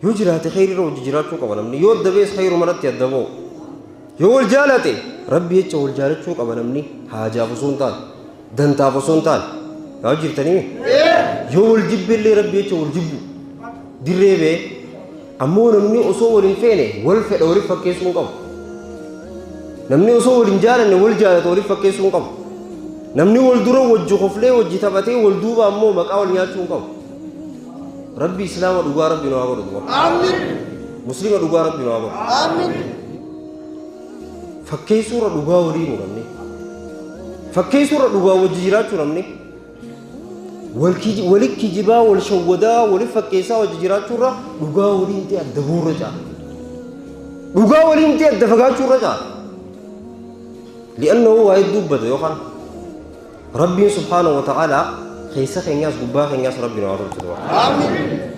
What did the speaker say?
Yoo jiraate kheyrirra wajji jiraachuu qaba namni. Yoo adda ba'es kheyruma irratti adda ba'u. Yoo wal jaalate Rabbi jecha wal jaalachuu qaba namni haajaaf osoo hin taane, dantaaf osoo hin taane. Yaa jirtanii? Yoo wal jibbe illee Rabbi jecha wal jibbu. Dirree ba'ee ammoo namni osoo wal hin feene wal fedha waliif fakkeessuu hin qabu. Namni osoo wal hin jaalanne wal jaalata waliif fakkeessuu hin qabu. Namni wal dura wajji koflee wajji taphatee wal duuba ammoo maqaa wal nyaachuu hin qabu. Rabbi Islaama dhugaa Rabbi nu haa godhu duba. Aamiin. Muslima dhugaa Rabbi nu haa godhu. Aamiin. Fakkeessuurra dhugaa walii nu namni. Fakkeessuurra dhugaa wajji jiraachuu namni. Wali kijibaa wal shawwadaa wali fakkeessaa wajji jiraachuurra dhugaa waliin ta'e adda bu'uurra caala. Dhugaa waliin ta'e adda fagaachuurra caala. Li'annahu waa hedduu dubbata yookaan Rabbiin subhaanahu wa ta'aalaa keessa keenyaas gubbaa keenyaas Rabbi nu haa tolchu du'a. Aamiin.